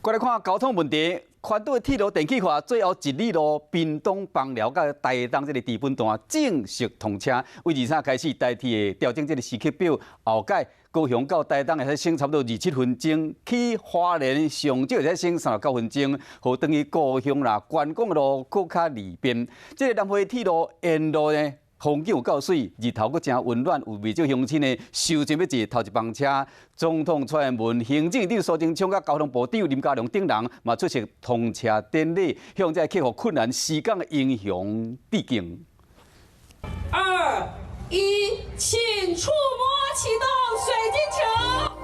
過來看交通問題，環島的鐵路電氣化最後一里路，屏東枋寮佮台東這个知本段正式通車，為23開始台鐵會調整這个時刻表，後改高雄到台東會使省差不多27分鐘，去花蓮上少會使省39分鐘，予轉去故鄉啦，觀光的路閣較利便。這个南迴鐵路沿路呢，風景有夠媠，日頭閣誠溫暖，有袂少鄉親呢，收錢欲坐頭一班車。總統蔡英文、行政院長蘇貞昌佮交通部長林佳龍等人嘛出席通車典禮，向這克服困難施工的英雄致敬。二一，請觸摸啟動水晶球。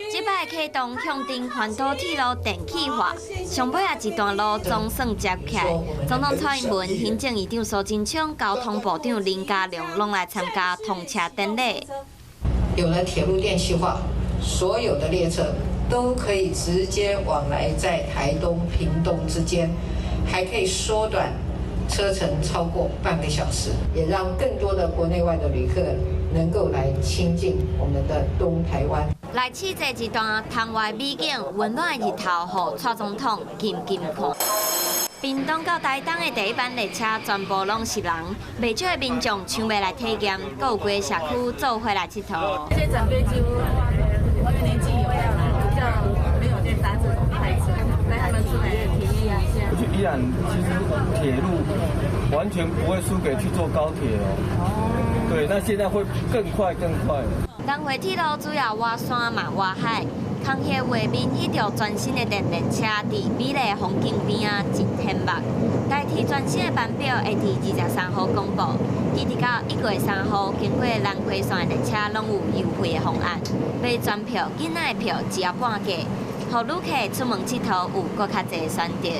這擺啟動向頂環島鐵路電氣化，上尾仔一段路總算接起來。總統蔡英文、行政院長蘇貞昌、交通部長林佳龍攏來參加通車典禮。有了鐵路電氣化，所有的列車都可以直接往來在台東、屏東之間，還可以縮短車程超過半個小時，也讓更多的國內外的旅客能夠來親近我們的東台灣。來試坐一段窗外美景，溫暖的日頭，予蔡總統緊緊看。屏東到台東的第一班列車全部攏是人，袂少的民眾搶欲來體驗，閣有規个社區做伙來𨑨迌。這些長輩幾乎因為年紀有了，比較沒有在搭這種快車，帶他們出來體驗一下。去宜蘭其實鐵路完全不會輸給去坐高鐵哦。對，那現在會更快更快。南迴鐵路主要倚山嘛倚海，空虛畫面彼條全新的電列車佇美麗風景邊仔真顯目。台鐵全新的班表會佇23號公布，一直到1月3號，經過南迴線的列車攏有優惠的方案。買全票、囡仔的票只要半價，予旅客出門𨑨迌有閣較濟選擇。